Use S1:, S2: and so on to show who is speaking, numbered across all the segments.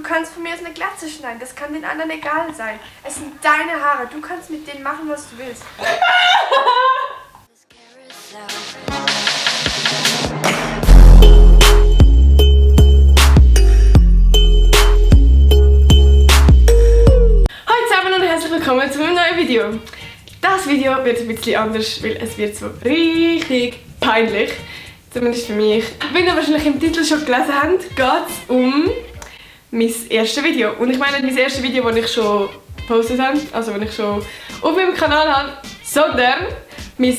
S1: kannst von mir aus eine Glatze schneiden, das kann den anderen egal sein. Es sind deine Haare, du kannst mit denen machen, was du willst.
S2: Hallo zusammen und herzlich willkommen zu einem neuen Video. Das Video wird ein bisschen anders, weil es wird so richtig peinlich. Zumindest für mich. Wie ihr wahrscheinlich im Titel schon gelesen habt, geht es um mein erstes Video. Und ich meine nicht mein erstes Video, das ich schon gepostet habe, also das ich schon auf meinem Kanal habe, sondern mein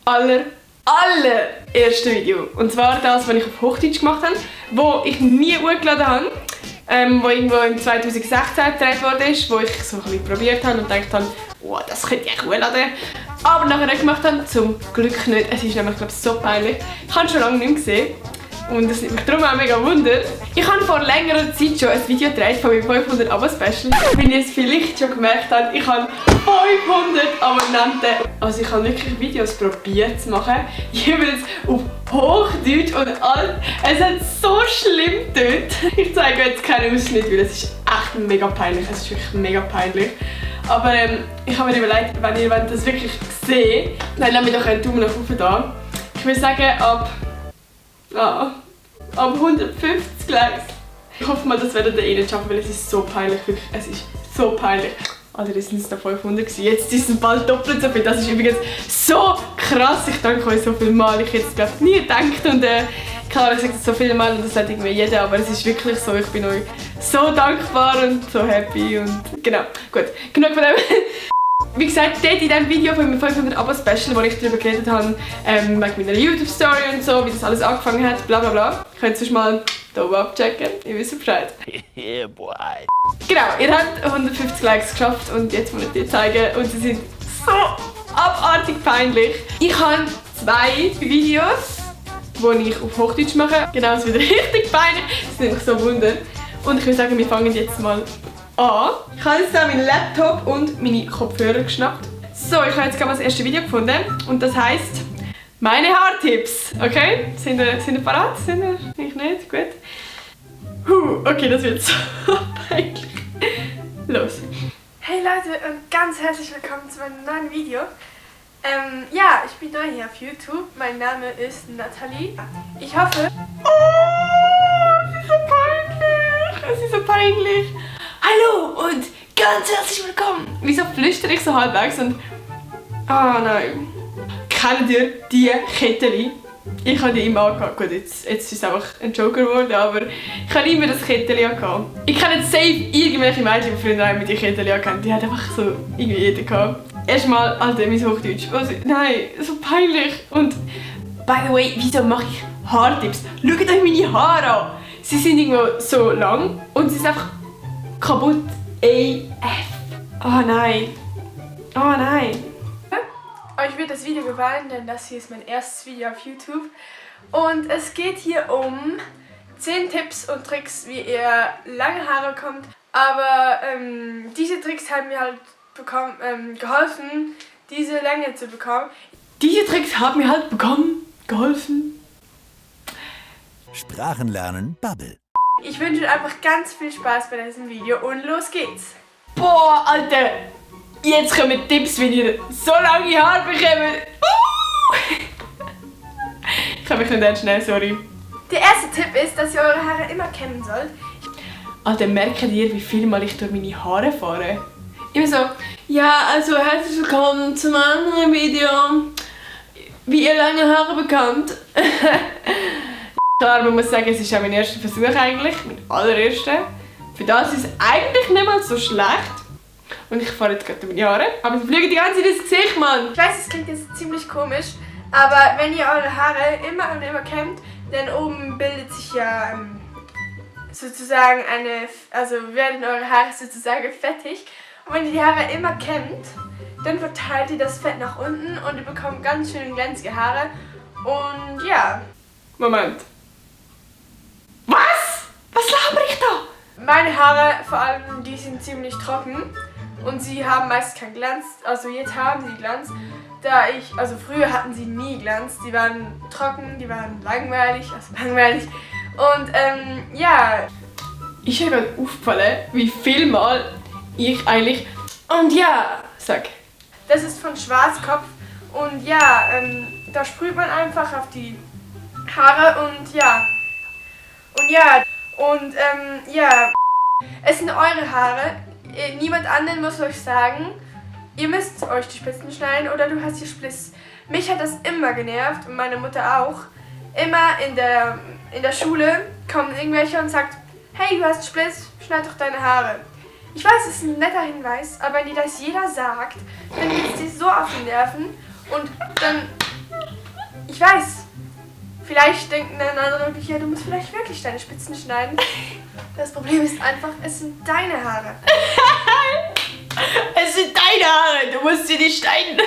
S2: allererste Video. Und zwar das, was ich auf Hochdeutsch gemacht habe, das ich nie hochgeladen habe. Wo irgendwo im 2016 gedreht wurde, wo ich so ein bisschen probiert habe und gedacht habe, oh, das könnte ich hochladen. Aber nachher nicht gemacht habe, zum Glück nicht. Es ist nämlich, glaube ich, so peinlich. Ich habe schon lange nicht mehr gesehen. Und es nimmt mich darum auch mega Wunder. Ich habe vor längerer Zeit schon ein Video gedreht von meinem 500 Abo-Special. Wenn ihr es vielleicht schon gemerkt habt, ich habe 500 Abonnenten. Also ich habe wirklich Videos probiert zu machen. Jeweils auf Hochdeutsch und alles. Es hat so schlimm dort. Ich zeige euch jetzt keinen Ausschnitt, weil es ist echt mega peinlich. Es ist wirklich mega peinlich. Aber ich habe mir überlegt, wenn ihr das wirklich seht, dann lasst mir doch einen Daumen nach oben da. Ich würde sagen, ab 150 Likes. Ich hoffe mal, das werdet ihr eh nicht schaffen, weil es ist so peinlich, wirklich, es ist so peinlich. Also das sind es da 500 gewesen. Jetzt ist es bald doppelt so viel. Das ist übrigens so krass. Ich danke euch so viel Mal. Ich hätte es glaube nie gedacht und klar, ich sage es so viele Mal und das sagt irgendwie jeder, aber es ist wirklich so. Ich bin euch so dankbar und so happy und genau. Gut, genug von dem. Wie gesagt, dort in diesem Video von meinem 500 Abo-Special, wo ich darüber geredet habe, wegen meiner YouTube-Story und so, wie das alles angefangen hat, bla bla bla. Könnt ihr sonst mal hier oben abchecken, ihr wisst Bescheid.
S3: Yeah, boy.
S2: Genau, ihr habt 150 Likes geschafft und jetzt muss ich dir zeigen und sie sind so abartig peinlich. Ich habe 2 Videos, die ich auf Hochdeutsch mache. Genau, es wird richtig peinlich, das sind mich so Wunder. Und ich würde sagen, wir fangen jetzt mal an. Ich habe jetzt meinen Laptop und meine Kopfhörer geschnappt. So, ich habe jetzt gerade das erste Video gefunden und das heisst meine Haartipps. Okay? Sind ihr parat? Sind ihr? Ich nicht? Gut. Okay, das wird so peinlich. Los.
S1: Hey Leute und ganz herzlich willkommen zu meinem neuen Video. Ja, ich bin neu hier auf YouTube. Mein Name ist Nathalie. Ich hoffe...
S2: Oh, es ist so peinlich. Es ist so peinlich. Hallo und ganz herzlich willkommen. Wieso flüstere ich so halbwegs und... Oh nein. Kennt ihr die Kettchen? Ich habe die immer angehabt. Gut, jetzt ist es einfach ein Joker geworden, aber ich habe immer das Kettchen angehabt. Ich kenne jetzt safe irgendwelche Mädchen, die früher auch mit die Kettchen angehabt. Die hat einfach so irgendwie jeder gehabt. Erstmal, Alter, mein Hochdeutsch. Also, nein, so peinlich. Und, by the way, wieso mache ich Haartipps? Schaut euch meine Haare an. Sie sind irgendwo so lang und sie sind einfach kaputt. AF. Oh nein. Oh nein.
S1: Euch wird das Video gefallen, denn das hier ist mein erstes Video auf YouTube. Und es geht hier um 10 Tipps und Tricks, wie ihr lange Haare bekommt. Aber diese Tricks haben mir halt geholfen, diese Länge zu bekommen.
S2: Diese Tricks haben mir halt geholfen.
S3: Sprachenlernen Bubble.
S1: Ich wünsche euch einfach ganz viel Spaß bei diesem Video und los geht's!
S2: Boah, Alter! Jetzt kommen Tipps, wie ihr so lange Haare bekommt. Ich kann mich nicht ernst nehmen, sorry.
S1: Der erste Tipp ist, dass ihr eure Haare immer kämmen sollt.
S2: Alter, merkt ihr, wie viel Mal ich durch meine Haare fahre? Immer so, ja, also herzlich willkommen zu einem anderen Video. Wie ihr lange Haare bekommt. Klar, man muss sagen, es ist auch mein erster Versuch eigentlich, mein allererster. Für das ist es eigentlich nicht mal so schlecht. Und ich fahre jetzt gerade meine Haare. Aber sie fliegen die ganze Zeit ins Gesicht, Mann!
S1: Ich weiß, es klingt jetzt ziemlich komisch, aber wenn ihr eure Haare immer und immer kämmt, dann oben bildet sich ja sozusagen werden eure Haare sozusagen fettig. Und wenn ihr die Haare immer kämmt, dann verteilt ihr das Fett nach unten und ihr bekommt ganz schön glänzige Haare. Und ja.
S2: Moment. Was? Was laber ich da?
S1: Meine Haare vor allem, die sind ziemlich trocken. Und sie haben meist keinen Glanz, also jetzt haben sie Glanz, also früher hatten sie nie Glanz, die waren trocken, die waren langweilig, Und ja.
S2: ist ja gerade aufgefallen, wie viel Mal ich eigentlich und ja sag.
S1: Das ist von Schwarzkopf und ja, da sprüht man einfach auf die Haare und ja. Und ja, und ja. Es sind eure Haare. Niemand anderen muss euch sagen, ihr müsst euch die Spitzen schneiden oder du hast hier Spliss. Mich hat das immer genervt und meine Mutter auch. Immer in der Schule kommen irgendwelche und sagt, hey, du hast Spliss, schneid doch deine Haare. Ich weiß, es ist ein netter Hinweis, aber wenn dir das jeder sagt, dann geht es dir so auf die Nerven und dann, ich weiß, vielleicht denken dann andere wirklich, ja, du musst vielleicht wirklich deine Spitzen schneiden. Das Problem ist einfach, es sind deine Haare.
S2: Es sind deine Haare, du musst sie nicht schneiden.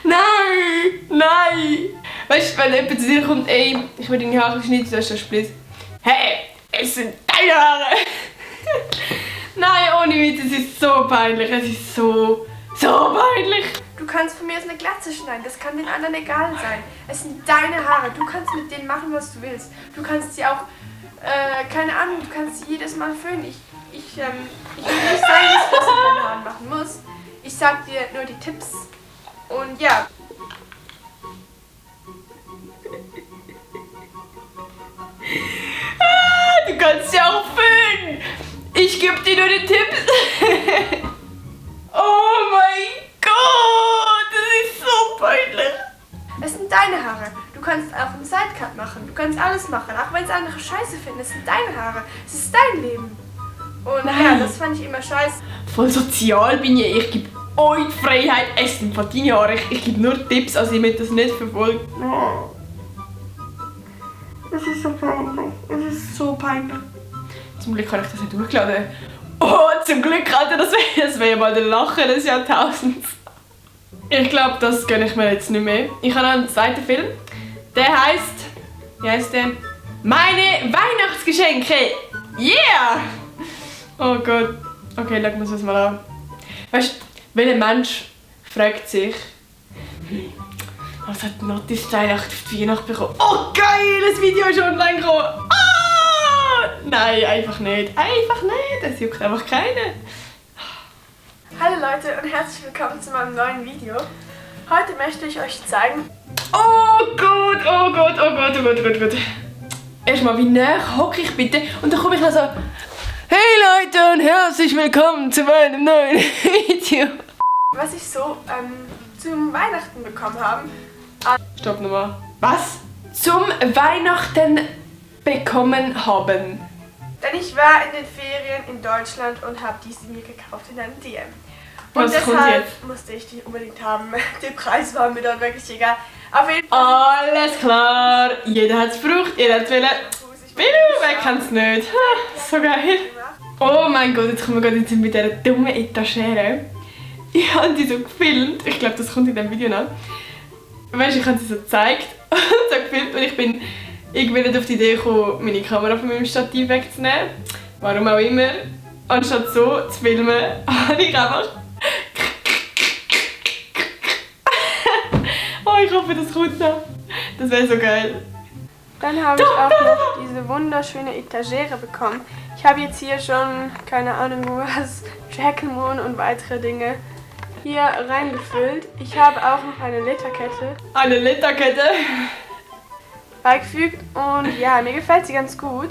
S2: Nein. Weißt du, wenn jemand zu dir kommt, ey, ich will deine Haare schneiden, du hast einen Spliss. Hey, es sind deine Haare. Nein, ohne Witz, es ist so peinlich, es ist so peinlich.
S1: Du kannst von mir aus eine Glatze schneiden, das kann den anderen egal sein. Es sind deine Haare, du kannst mit denen machen, was du willst. Du kannst sie auch, keine Ahnung, du kannst sie jedes Mal föhnen. Ich will nicht sagen, dass du das mit deinen Haaren machen musst. Ich sag dir nur die Tipps und ja.
S2: Du kannst sie auch föhnen. Ich gebe dir nur die Tipps. Oh mein Gott, das ist so peinlich.
S1: Es sind deine Haare. Du kannst auch einen Sidecut machen. Du kannst alles machen. Auch wenn es andere scheiße finden. Es sind deine Haare. Es ist dein Leben. Und ja, das fand ich immer scheiße.
S2: Voll sozial bin ich gebe euch die Freiheit, essen von deinen Haaren. Ich gebe nur Tipps, also ich möchte das nicht verfolgen.
S1: Es ist so peinlich. Es ist so peinlich.
S2: Zum Glück habe ich das nicht hochgeladen. Oh, zum Glück, Alter, das wäre mal der Lacher des Jahrtausends. Ich glaube, das gönne ich mir jetzt nicht mehr. Ich habe noch einen zweiten Film. Der heisst, wie heisst der? Meine Weihnachtsgeschenke! Yeah! Oh Gott. Okay, schauen wir uns das mal an. Weißt du, welcher Mensch fragt sich, was hat Nati Style auf die Weihnacht bekommen? Oh geil, das Video ist online gekommen! Ah! Nein, einfach nicht. Einfach nicht. Es juckt einfach keinen.
S1: Hallo Leute und herzlich willkommen zu meinem neuen Video. Heute möchte ich euch zeigen.
S2: Oh Gott, oh Gott, oh Gott, oh Gott, oh Gott, oh Gott. Erstmal, wie nah hocke ich bitte? Und dann komme ich noch so, hey Leute und herzlich willkommen zu meinem neuen Video.
S1: Was ich so zum Weihnachten bekommen habe.
S2: Stopp nochmal. Was? Zum Weihnachten bekommen haben.
S1: Denn ich war in den Ferien in Deutschland und habe diese mir gekauft in einem DM. Und
S2: Was kommt
S1: deshalb
S2: jetzt?
S1: musste ich die unbedingt haben. Der Preis war mir dann wirklich egal. Auf jeden Fall.
S2: Alles klar. Jeder hat es gebraucht, jeder hat es wollen. Wer kann es nicht? So geil. Oh mein Gott, jetzt kommen wir gerade mit dieser dummen Etagere. Ich habe die so gefilmt. Ich glaube, das kommt in diesem Video noch. Weißt du, ich habe sie so gezeigt und so gefilmt und ich bin irgendwie nicht auf die Idee gekommen, meine Kamera von meinem Stativ wegzunehmen. Warum auch immer. Anstatt so zu filmen, habe ich einfach... Oh, ich hoffe, das kommt noch. Das wäre so geil.
S1: Dann habe ich auch noch diese wunderschöne Etagere bekommen. Ich habe jetzt hier schon, keine Ahnung was, Jackelmoon und weitere Dinge hier reingefüllt. Ich habe auch noch eine Literkette
S2: Eine Literkette.
S1: beigefügt und ja, mir gefällt sie ganz gut.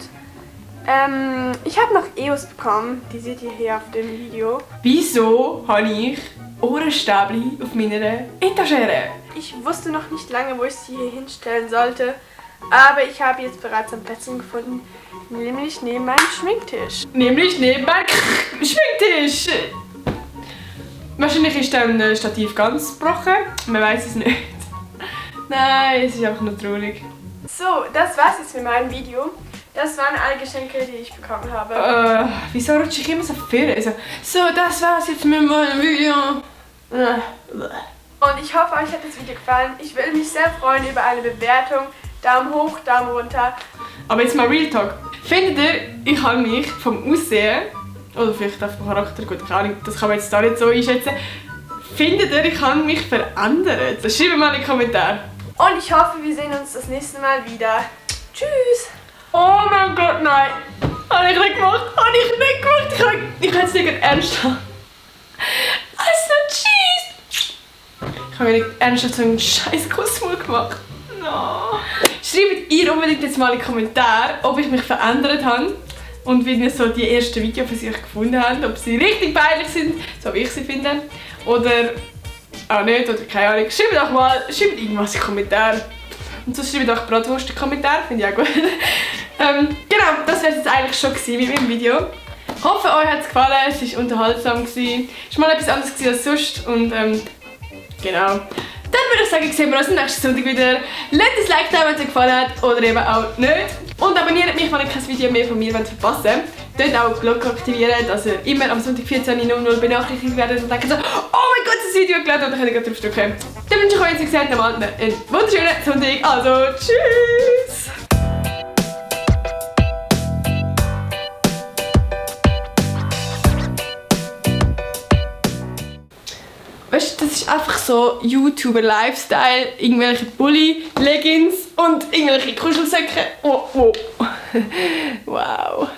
S1: Ich habe noch EOS bekommen, die seht ihr hier auf dem Video.
S2: Wieso habe ich Ohrenstäbli auf meiner Etagere?
S1: Ich wusste noch nicht lange, wo ich sie hier hinstellen sollte, aber ich habe jetzt bereits ein Plätzchen gefunden, nämlich neben meinem Schminktisch.
S2: Nämlich neben meinem Schminktisch. Wahrscheinlich ist dann Stativ ganz gebrochen. Man weiß es nicht. Nein, es ist einfach nur traurig.
S1: So, das war's jetzt mit meinem Video. Das waren alle Geschenke, die ich bekommen habe.
S2: Wieso rutsche ich immer so viel? Also, so, das war's jetzt mit meinem Video.
S1: Und ich hoffe, euch hat das Video gefallen. Ich würde mich sehr freuen über eine Bewertung. Daumen hoch, Daumen runter.
S2: Aber jetzt mal Real Talk. Findet ihr, ich habe mich vom Aussehen, oder vielleicht auch vom Charakter, gut, keine Ahnung, das kann man jetzt da nicht so einschätzen. Findet ihr, ich habe mich verändert? Schreibt mal in die Kommentare.
S1: Und ich hoffe, wir sehen uns das nächste Mal wieder. Tschüss!
S2: Oh mein Gott, nein! Habe ich nicht gemacht. Ich kann es nicht ernst haben. Also, tschüss. Ich habe mir nicht ernsthaft so einen scheiß Kussmund gemacht. No. Schreibt ihr unbedingt jetzt mal in die Kommentare, ob ich mich verändert habe und wie ihr so die ersten Videos für sich gefunden habt. Ob sie richtig peinlich sind, so wie ich sie finde. Oder auch nicht, oder keine Ahnung. Schreibt irgendwas in die Kommentare. Und sonst schreibt auch Bratwurst in die Kommentare, finde ich auch gut. Genau, das wäre es jetzt eigentlich schon mit meinem Video. Ich hoffe, euch hat es gefallen, es war unterhaltsam. Es war mal etwas anderes als sonst. Und genau. Dann würde ich sagen, sehen wir uns am nächsten Sonntag wieder. Lasst ein Like da, wenn es euch gefallen hat, oder eben auch nicht. Und abonniert mich, wenn ihr kein Video mehr von mir verpassen wollt. Dort auch die Glocke aktivieren, dass ihr immer am Sonntag 14:00 benachrichtigt werdet und denkt so, oh mein Gott, das Video geladen, und dann könnt ihr drauf drücken. Dann wünsche ich euch, wie gesagt, nochmal einen wunderschönen Sonntag. Also, tschüss! Weißt du, das ist einfach so YouTuber-Lifestyle, irgendwelche Pulli, Leggings und irgendwelche Kuschelsäcke. Oh, oh. Wow.